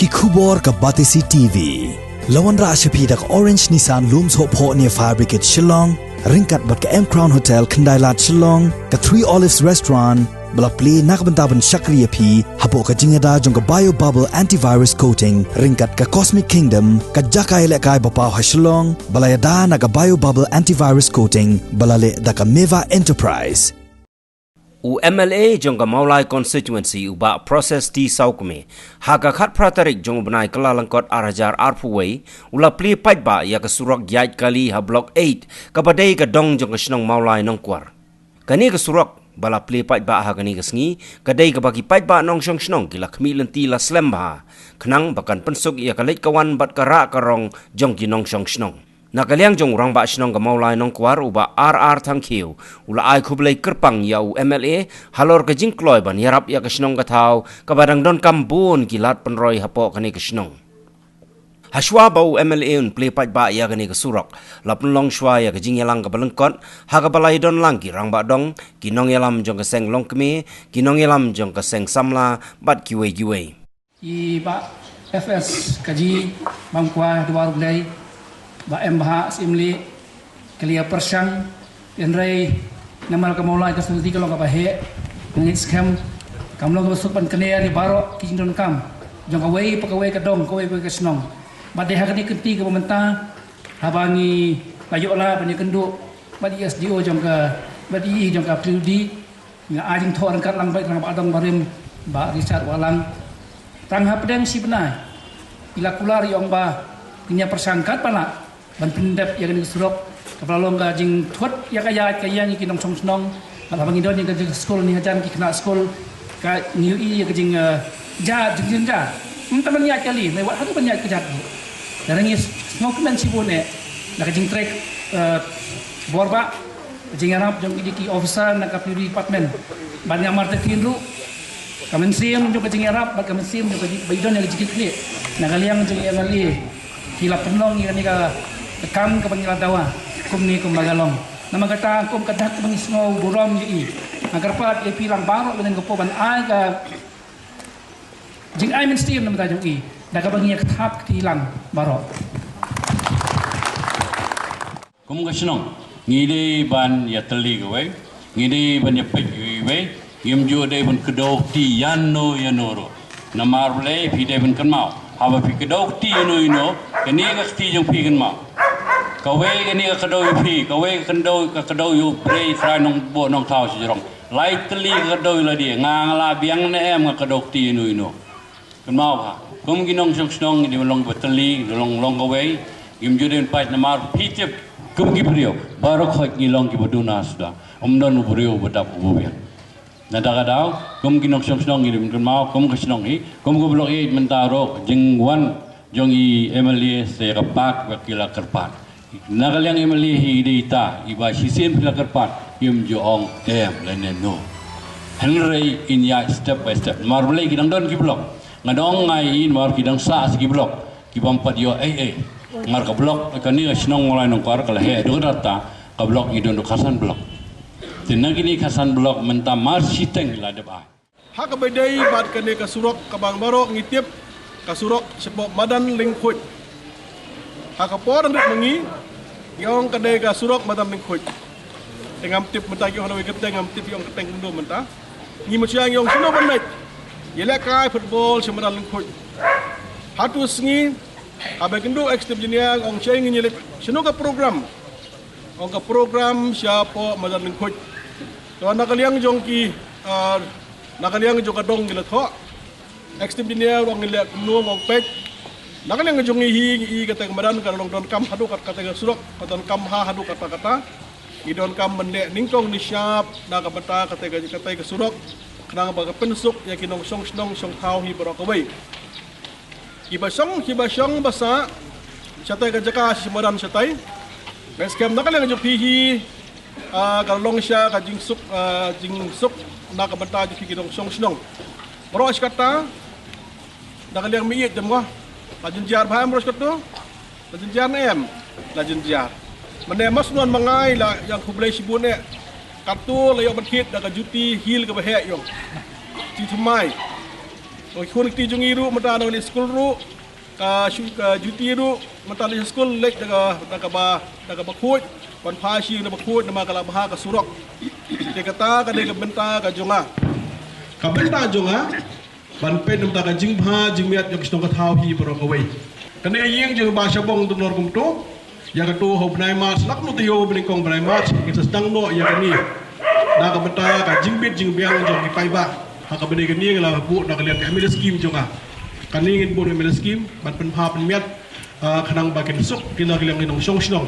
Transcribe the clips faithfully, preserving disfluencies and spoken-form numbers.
Ki khubor ka Batesi T V. La wanrah sha phi da ka Orange Nissan Lum Sohphoh near Fire Brigade Shillong, ryngkat bad ka M Crown Hotel Khyndailad Shillong, ka Three Olives Restaurant, ba la plie na ka bynta ban shakri ïa phi hapoh ka jingïada jong ka Bio Bubble Antivirus Coating, ryngkat ka Cosmic Kingdom, ka jaka ïalehkai ba paw ha Shillong, ba la ïada na ka Bio Bubble Antivirus Coating, ba la leh da ka Meva Enterprise. U M L A jong ka Mawlai Constituency, u Bah Process T Sawkmie, ha ka khatphra tarik jong u bnai Kyllalyngkot ar hajar arphew wei, u la plie paidbah ïa ka surok ïaid kali ha Block eight, kaba dei ka dong jong ka shnong Mawlai Nongkwar. Kane ka surok ba la plie paidbah ha kane ka sngi, ka dei kaba ki paidbah nongshong shnong ki la khmih lynti la slem bha, khnang ba kan pynsuk ïa ka leit ka wan bad ka rah ka rong jong ki nongshong shnong. Na ka liang jong u Rangbah Shnong ka Mawlai Nongkwar, u Bah R R Thangkhiew, u la ai khublei kyrpang ïa u M L A halor ka jingkloi ban ïarap ïa ka shnong ka thaw, kaba dang donkam bun ki lad pynroi hapoh kane ka shnong. Hashwa ba u M L A un plie paidbah ïa kane ka surok, la pynlong shwa ïa ka jingïalang kaba lyngkot, ha kaba la ïadon lang ki rangbah dong, ki nongïalam jong ka seng longkmie, ki nongïalam jong ka seng samla, bad kiwei kiwei. I Bah F S Kaji, Bangkwa Dwar Ulei, Bah M Bah Simli, Kelia Persang, Enrei, namar ka Mawlai ka Sunti ka long kaba heh, ngit skhem, kam long kaba suk ban kane ri baroh ki jingdonkam jong kawei pa kawei ka dong, kawei pa kawei ka shnong. Bad dei ha kane ka kynti kaba mynta, haba ngi la ïoh la ban ïakynduh bad i S D O jong ka, bad i jong ka P W D, nga ai jingthoh ryngkat lang bad i Rangbah Dong barim, Bah Richard Wahlang. Tang hapdeng shi bnai, i la kular ïa ong ba ngin ïa pyrshang katba lah ban pyndep ïa kane ka surok, kaba la long ka jingthut ïa ka ïaid ka ïeng ïa ki nongshong shnong. Bad haba ngi don ïa ka jingskul, ngi hajan ki khynnah skul, ka ngi ïohi ïa ka jing, eh, jingja, jing, jingja. Mynta ban ïaid kali, mei wat haduh ban ïaid kjat. Te ngi sngewkmen shibun eh na ka jingtrei, eh, bor bah, jingïarap jong ki, ki officer na ka P W D department. Bad nga martin ruh, ka mynsiem jong ka jingïarap bad ka mynsiem jong ka jing, ba i don ïa ka jingkitkhlieh na ka liang jong i M L A, ki la pynlong ïa kane ka kam kaba ngi la dawa kumne kumba ka long. Namar kata kum ka dak ba ngi sngew burom ïa i, nga kyrpad ïa phi lang baroh lyngngoh ka por ban ai ka jingai mynsiem na ka bynta jong i, da kaba ngi ïa kthap kti lang baroh. Kum ka shnong, ngi dei ban ïa tylli kawei, ngi dei ban ïa peit kawei, ngim ju dei ban kdew kti ïano ïano ruh. Namar balei phi dei ban kynmaw, haba phi kdew kti ïano ïano, kane ka kti jong phi kynmaw. Kawei kane ka kdew ïa phi, kawei ka kdew, ka kdew ïa u Blei Trai Nongbuh Nongthaw shajrong. Lai tylli ka kdew ïa lade, nga nga la biang ne em nga kdew kti ïano ïano. Kynmaw bha, kum ki nongshong shnong ngi dei ban long ba tylli, ngi long long kawei, ngim ju dei ban pait namar phi tip, kum ki briew, baroh khoit ngi long kiba duna suda, ym don u briew uba dap uba biang. Na kata ka daw, kum ki nongshong shnong ngi dei ban kynmaw, kum ka shnong hi, kum ka Block eight mynta ruh, jingwan jong i M L A sa ïa ka park ba ki la kyrpad. Na ka liang M L A hi dei ita iba shisien phi la kyrpad, im ju ong em lane no. Hynrei in ïaid step by step. Namar balei ki dang don ki block. Nga dang ong nga ïa i namar ki dang sah sa ki block. Ki bym pat ïoh ei ei. Namar ka block kane ka shnong Mawlai Nongkwar ka la heh haduh katta, ka block ngi don haduh khatsan block. Te na kine khatsan block mynta mar shiteng la dep ai. Ha kaba ïadei bad kane ka surok kaba baroh ngi tip, ka surok shapoh madan Lyngkhuid. Ha ka por hynrei ma ngi, ngi ong ka dei ka surok madan Lyngkhuid. Te ngam tip mynta ki ong na wei kyrteng, ngam tip ki ong kyrteng kumno mynta. Ngi mynshwa ngi ong shano ban leit ïalehkai football sha madan Lyngkhuid. Hato sngi, haba kynduh ex engineer ong shei ngin ïaleit shano ka program. Ong ka program shapoh madan Lyngkhuid. To na ka liang jong ki, ah, na ka liang jong ka dong ngi la thoh. Ex engineer ong ngi leh kumno ong peit. Na ka liang jong ngi hi ngi i kata ka madan ka long donkam haduh kat kata ka surok, ka donkam ha haduh katta katta. Ngi donkam ban leh nyngkong nyngshap na ka bynta kata ka, kata ka surok. Khnang ba ka pynsuk ïa ki nongshong shnong shong thaw hi baroh kawei. Kiba shong, kiba shong ba sah shatai ka jaka sha madan shatai. Base camp na ka liang jong phi hi, ah, ka long sha ka jingsuk, ah, jingsuk na ka bynta jong phi ki nongshong shnong. Baroh shi katta na ka liang mih ïeit jong nga. La jynjar bha em baroh shi katta? La jynjar ne em? La jynjar. Mane mas nuan ma nga i la ïa khublei shibun eh. Katta la ïoh ban thied da ka juti heel kaba heh ïong. Ti thymmai. Ka khun kti jong ngi ruh mynta na leit skul ruh, ka shu ka juti ruh mynta leit skul leit da ka, da kaba, da kaba khuid, ban pha shi da ba khuid namar ka la bha ka surok. Te kata ka dei ka bynta ka jong nga. Ka bynta jong nga ban peit namar ka jingbha jingmiat jong ka shnong ka thaw hi baroh kawei. Kane ka ïing jong Bah Shabong Durnor kumto. Ïa kato ha u bnai March, lak mut ïa u bnai kong bnai March, ngin sa sdang noh ïa kane. Na ka bynta ka jingbit jingbiang jong ki paidbah. Ha kaba ïadei kane ngi la buh na ka liang ka M L A scheme jong nga. Kane ngin buh na M L A scheme ban pynbha pynmiat, ah, khnang ba kin suk ki la ki liang ki nongshong shnong.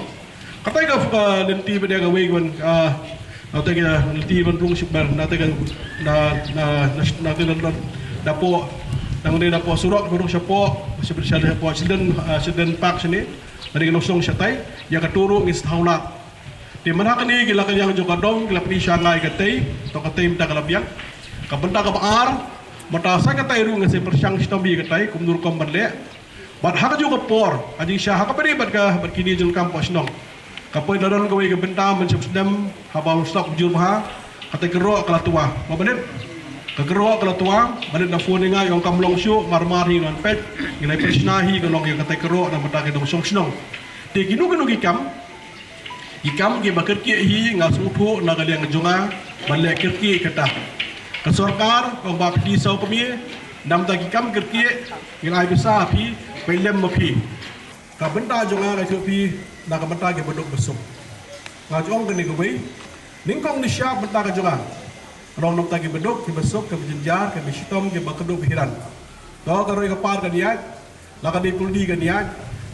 Katai ka, ah, lynti ba dei kawei ban, ah, na te ka lynti ban rung ship ban, na te ka, na, na, na, na te ka, na, na po, na te ka po surok ban rung shapo, shapo, shapo, shilden, ah, shilden park shane. Lane ki nongshong shatai, ïa kato ruh ngin sa thaw lad. Te mynta kane ki la ka liang jong ka dong, ki la pyni sha nga ïa katai, to katai mynta ka la biang. Ka bynta kaba ar, mynta sa katai ruh ngin sa pyrshang shitom ïa katai, kumno rukom ban leh. Bad ha kajuh ka por, ha jingshisha ha kaba ïadei bad ka, bad kine jong ka kam poh shnong. Ka poi la don kawei ka bynta ban shah sdem, haba u stok jur bha, katai ka roh ka la twa. Ba balei? Ka roh ka la twa, balei na phone ïa nga ong kam long shuh, mar mar hi ngan peit, ngi la peit shna hi ka long ïa katai ka roh na bynta ki nongshong shnong. Te kino kino ki kam, ki kam kiba kyrkieh hi nga sngewthuh na ka liang jong nga, ban leh kyrkieh kata. Ka sorkar, ong ba phi saw kmie, namar ki kam kyrkieh, ngin ai pisa phi, peit lem ma phi. Ka bynta jong nga ka jong phi, na ka bynta kiba duk ba suk. Nga jong kane kawei, nyngkong nyngshap bynta ka jong nga. Long namar kiba duk, kiba suk, kiba jynjar, kiba shitom, kiba kdup ba hiran. To ka roi ka par kan ïaid, la ka dei kuldi kan ïaid,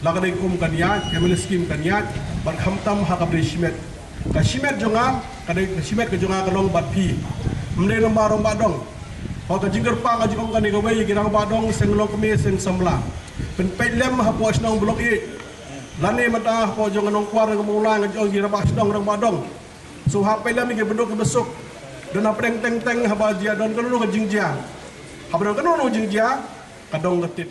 la ka dei um kan ïaid, ka M L A scheme kan ïaid, bad khamtam ha kaba dei shimet. Ka shimet jong nga, ka dei ka shimet ka jong nga ka long bad phi. Ym dei namar rangbah dong. Ho ka jingkyrpang ka jingong kane kawei ki rangbah dong seng longkmie seng samla. Pynpeit lem hapoh shnong Block Eight. Lane mynta hapoh jong ka Nongkwar ka Mawlai nga jong ki rangbah shnong rangbah dong. So hap peit lem kiba duk kiba suk. Don hapdeng teng teng haba jia don kano kano ka jingjia. Haba don kano kano ka jingjia ka dong ka tit.